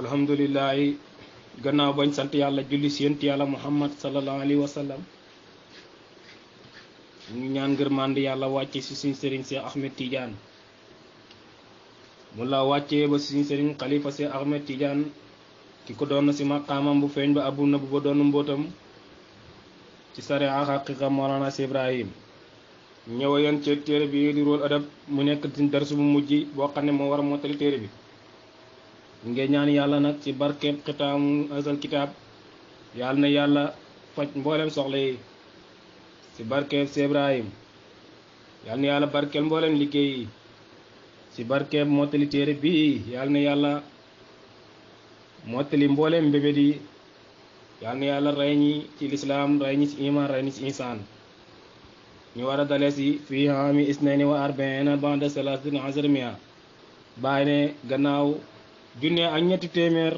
alhamdulillahi gannaaw bañ sant yàlla julli si yent yàlla muhammad sallallahu alayhi wa sallam ñu ñaan ngërmande yàlla wàcce si suñ sëriñ Cheikh Ahmed Tidiane mu la wàccee ba suñ sëriñ xalifa Cheikh Ahmed Tidiane ki ko doon si maqaamam bu feeñ ba abu na bu ba doon mbootam ci sare xaqiqa Mawlana Cheikh Ibrahim ñëw yeen ci téere bi di Ruhul Adab mu nekk ci darsu bu mujj boo xam ne moo war a mottali téere bi ngeen ñaan yàlla nag ci barkeeb xitaamu asal kitaab yàlla na yàlla faj mboolem soxla yi ci barkeeb Cheikh Ibrahim yàlla na yàlla barkeel mboolem liggéey yi ci barkeeb mottali téere bi yàlla na yàlla mottali mboolem mbébét yi yàlla na yàlla rey ñi ci lislaam rey ñi ci iman rey ñi ci insaan ñu war a dale si fii haami isnaini wa arbaina ba'da salatin azrmia bàyyi ne gannaaw junne ak ñetti téeméer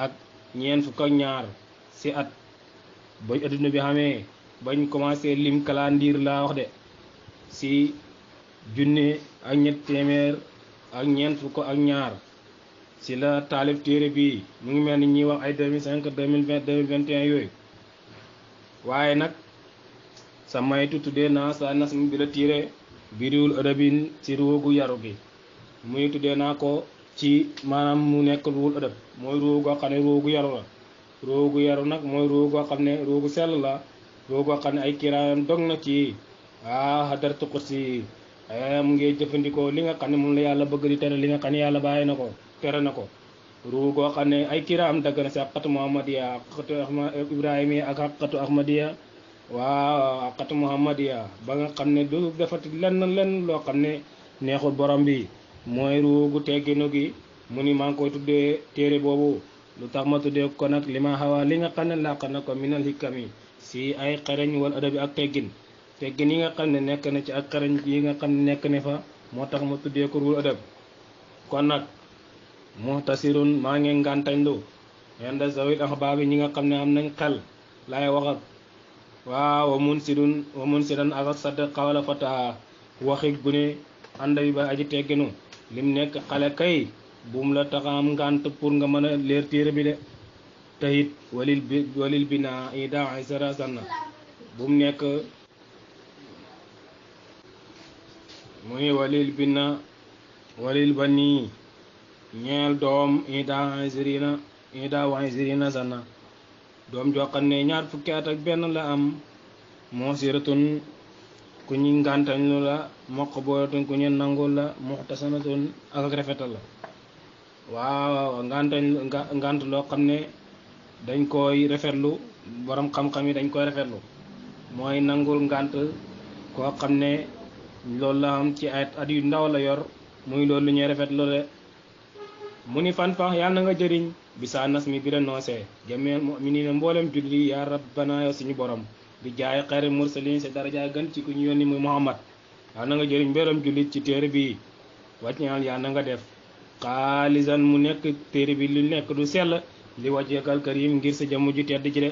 ak ñeent fukk ak ñaar si at bañ adduna bi xamee bañ commencé lim calendrier laa wax de si junne ak ñetti téeméer ak ñeent fukk ak ñaar si la taalif téere bi mu ngi mel ni ñuy wax ay 2005 2020 2021 yooyu waaye nag sa maytu tuddee naa sa nas mi bi la tiire biriwul adabin ci ruugu yaru gi muy tuddee naa ko ci maanaam mu nekk ruuhul adab mooy ruugu goo xam ne ruugu yaru la ruugu yaru nag mooy ruugu goo xam ne ruugu sell la ruugu goo xam ne ay kiraayam dog na ci hadartu kursi mu ngi jëfandikoo li nga xam ne moom la yàlla bëgg di tere li nga xam ne yàlla bàyyi na ko tere na ko ruugu goo xam ne ay kiraam dagg na si xaqatu muhammadiya xaqatu ibrahima ak xaqatu ahmadiya waaw xaqatu muhammadiya ba nga xam ne du defati lenn loo xam ne neexul borom bi mooy ruugu tegginu gi mu ni maa ngi koy tuddee téere boobu lu tax ma tuddee ko nag li ma xawaa li nga xam ne làq na ko minal hikami si ay xereñ wal adabi ak teggin yi nga xam ne nekk na ci ak xereñ yi nga xam ne nekk ne fa moo tax ma tuddee ko ruhul adab kon nag muhtasirun maa ngi ngàntañlu inda zawil ahbaabi ñi nga xam ne am nañ xel laay wax ak waaw wa mun sidan ak sadd xawala fataha waxi gune ànd bi ba aji tegginu lim nekk xale kay buum la taxam ngànt pour nga mën a leer téere bi de tayit walil bina ida isara sanna buum nekk muy walil bani ñeel doom ida wa isrina sanna doom joo xam ne ñaar fukki at ak benn la am moo siratun ku ñu ngàntañlu la moq booratun ku ñu nangul la muxtasanatun ak rafetal la waaw ngànt loo xam ne dañ koy rafetlu borom xam-xam yi dañ koy rafetlu mooy nangul ngànt koo xam ne loolu la am ci at yu ndaw la yor muy loolu lu ñuy rafetlu de mu ni fan fax yàlla na nga jëriñ bisa nas mi bi la noosee jameel mu'minina mboolem julli yaa rabbana yow suñu borom di jaay xayri mursalin sa daraja gën ci ku ñu yónni muy muhammad yàlla na nga jëriñ mboolem jullit ci téere bi wàcñaal yàlla na nga def xaalisan mu nekk téere bi lu nekk du sell li wajhikal karim ngir sa jëmm ju tedd ji de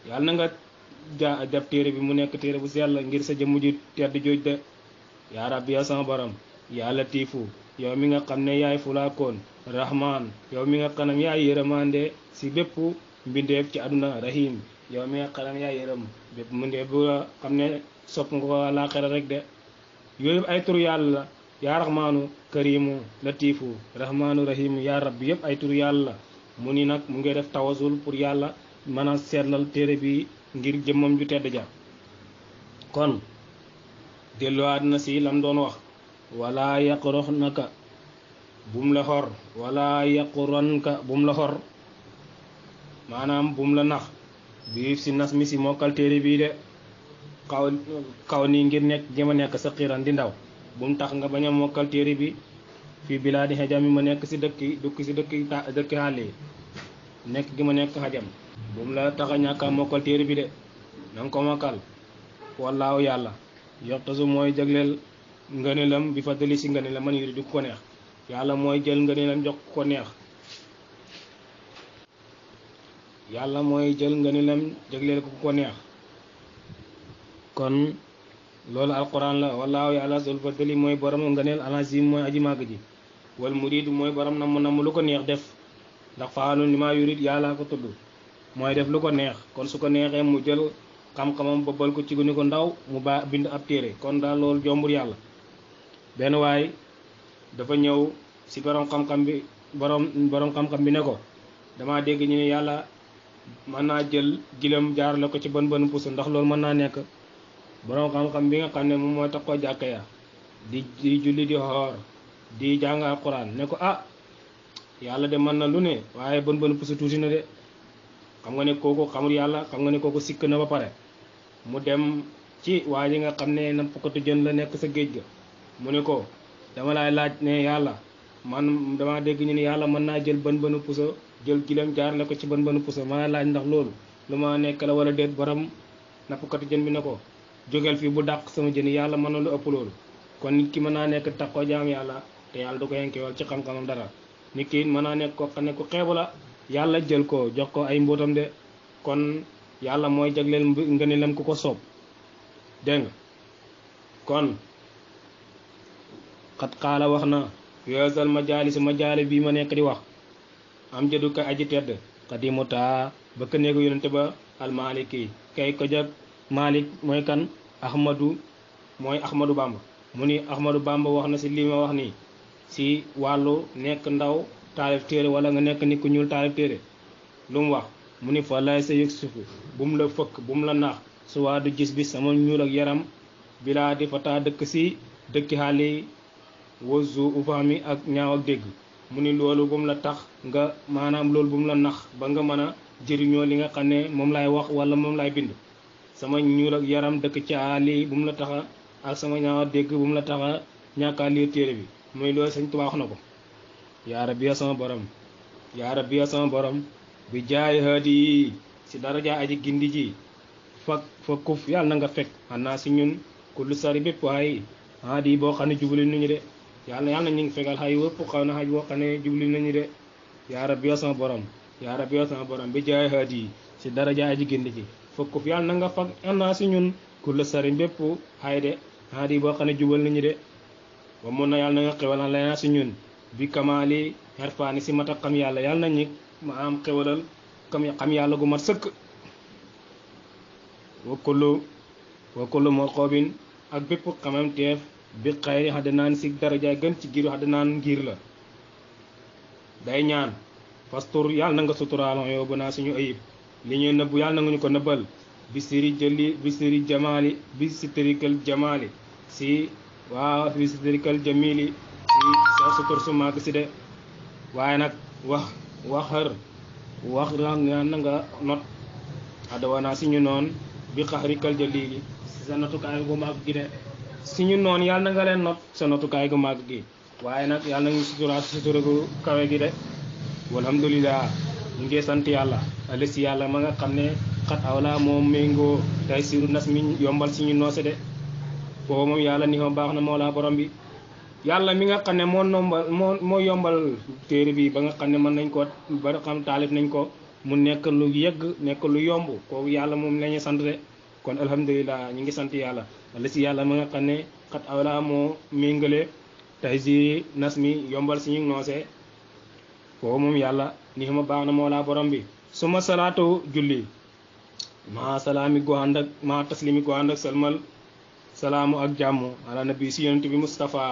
yàlla na nga def téere bi mu nekk téere bu sell ngir sa jëmm ju tedd jooj de yaa rabbi yow sama borom yaa latifu yow mi nga xam ne yaay fulaakoon rahman yow mi nga xam ne yaay yërëmande si bépp mbindeef ci àdduna rahim yow mi nga xam ne yaay yërëm bépp mbindeef bu xam ne sopp nga ko laaxira rek de yooyu ay turu yàlla la yaa rahmaanu karimu latifu rahmaanu rahim yaa rabbi yëpp ay turu yàlla la mu ni nag mu ngi def tawasul pour yàlla mën a seetlal téere bi ngir jëmmam ju tedd ja kon delluwaat na si lam doon wax wala yaqronka bum la xor wala yaqronka bum la xor maanaam bum la nax bi si nas mi si mokkal téere bii de kaw nii ngir nekk jëma nekk sa xiiran di ndaw bum tax nga bañ a mokkal téere bi fii bilaadi xajam yi ma nekk si dëkki xàll yi nekk gi ma nekk xajam bum la tax a ñàkk a mokkal téere bi de nanga ko mokkal wallaahu yàlla yoxtasu mooy jagleel ngëneelam bi fa dali si ngëneelam man yuri du ko neex yàlla mooy jël ngëneelam jox ko neex yàlla mooy jël ngëneelam jagleel ko neex kon loolu alquran la wallaahu yàlla sul fa dali mooy borom ngëneel alazim mooy aji màgg ji wal muridu mooy borom namm lu ko neex def ndax faalun limaa yurid yàlla ko tudd mooy def lu ko neex kon su ko neexee mu jël xam-xamam bëbbal ko ci guni ko ndaw mu ba bind ab téere kon daal loolu jombur yàlla. benn waay dafa ñëw si borom xam-xam bi borom xam-xam bi ne ko dama dégg ñu ne yàlla mën naa jël gilam jaar la ko ci bën puso ndax loolu mën naa nekk. borom xam-xam bi nga xam ne moom mooy tax koo jàkka ya di julli di xoor di jàng alquran ne ko yàlla de mën na lu ne waaye bën puso tuuti na de. xam nga ne kooku xamul yàlla xam nga ne kooku sikk na ba pare mu dem ci waa ji nga xam ne nappkatu jën la nekk sa géej ga mu ne ko dama lay laaj ne yàlla man dama dégg ñu ne yàlla mën naa jël bën puso jël gilam jaarale ko ci bën puso ma lay laaj ndax loolu lu ma nekk la wala déet. borom nappkatu jën bi ne ko jógeel fii bu dàq sama jën yàlla mën na lu ëpp loolu. kon nit ki mën naa nekk tax ko jaam yàlla te yàlla du ko yenkewal ci xam-xamam dara. nit ki mën naa nekk ko xam ne ku xeebu la yàlla jël ko jox ko ay mbóotam de kon yàlla mooy jagleel ngëneelam ku ko soob dégg nga. kon xat xaala wax na yoosal majaali bii ma nekk di wax am jëdu ka aji tedd xadimu taa bëkk néegu yonente ba almaliki kay ko jag malik mooy kan mooy ahmadu bamba mu ni ahmadu bamba wax na si li ma wax nii si wàllu nekk ndaw taalif téere wala nga nekk nit ku ñuul taalif téere lu mu wax mu ni fa lay sa yëg sufu bu mu la fëkk bu mu la naax su waa du gis bi sama ñuul ak yaram bilaa di fa taa dëkk si dëkki xaali wazu ufami ak ñaaw ak dégg mu ni loolu bu mu la tax nga maanaam loolu bu mu la nax ba nga mën a jëriñoo li nga xam ne moom lay wax wala moom lay bind. sama ñuul ak yaram dëkk ci aali bu mu la taxa ak sama ñaaw ak dégg bu mu la taxa ñàkkaa liir téere bi muy loolu Sëñ Tuubaa wax na ko. yaa rabbi ya sama borom bi jaay haadi yi si daraja aji gindi ji fa kuf yàlla na nga fekk xanaa si ñun ku lu sari bépp xay haadi boo xam ne jubli nañu de yàlla na ñu ngi fekkal xay wëpp xaw na xay boo xam ne jubli nañu de. yaa rabbi ya sama borom bi jaay haadi yi si daraja aji gindi ji fa kuf yàlla na nga fekk xanaa si ñun ku lu sari bépp xay de haadi boo xam ne jubal nañu de. ba mun na yàlla na nga xewal na si ñun bi kamaali xerfaani si mata xam yàlla yàlla nañu ma am xewalal xam yàlla gu mat sëkk. wakkullu moo xoobin ak bépp xamam teef bi xayri xaddanaan si darajaay gën ci giiru xaddanaan ngir la day ñaan pastor yàlla na nga suturaal yow ba naa suñu ayib li ñuy nëbbu yàlla na nga ñu ko nëbbal bi siri jamaali si waaw bi sitrikal jamili si sa sutur su màgg si de waaye nag wax la na nga not adawanaa si ñu noon bi xaxrikal jalili si sa notukaay gu màgg gi de si ñu noon yàlla na nga leen not sa notukaay gu màgg gi waaye nag yàlla na ñu sutura sutura gu kawe gi de. walhamdulillah ñu ngi sant yàlla ale si yàlla ma nga xam ne xat awla moom méngoo tay siru nas mi yombal si ñu noose de foofu moom yàlla ni ma baax na moo laa borom bi yàlla mi nga xam ne moo yombal téere bi ba nga xam ne mën nañ ko ba xam taalif nañ ko mu nekk lu yegg nekk lu yomb kooku yàlla moom la ñuy sant de kon alhamdulilah ñu ngi sant yàlla wala si yàlla ma nga xam ne xat awla moo méngale tay si nas mi yombal si ñu noose foofu moom yàlla ni ma baax na moo laa borom bi suma salaatu julli maa salaami gu ànd ak maa taslimi gu ànd ak salmal salaamu ak jàmm ala nabi si yonent bi Mustafa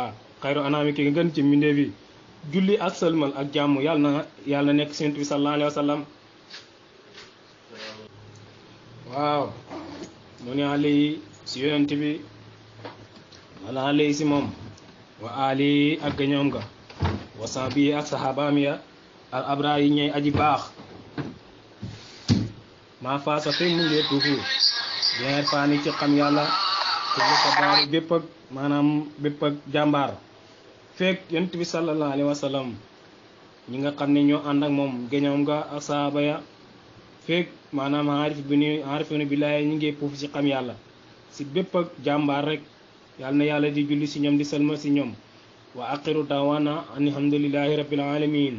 xayru anaami ki nga gën ci mbindee bi julli ak salmal ak jàmm yàlla na nekk si yonent bi sallallahu alayhi wa sallam. waaw mu ne alayhi si yonent bi wala alayhi si moom wa ali ak gañoom ga wa sahbi ak sahabaam ya al abra yi ñey aji baax maa faasa fe mu ngee tuufu bien faani ci xam yàlla kullu ko baari bépp ak jàmbaar fekk yonent bi sallallahu alayhi wa sallam ñi nga xam ne ñoo ànd ak moom géñoom nga ak saaba ya fekk maanaam aarifina billaahi ñi ngi puuf ci xam yàlla si bépp ak jàmbaar rek yàlla na yàlla di julli si ñoom di salma si ñoom wa aqiru daawana alhamdulillahi rabbil alamin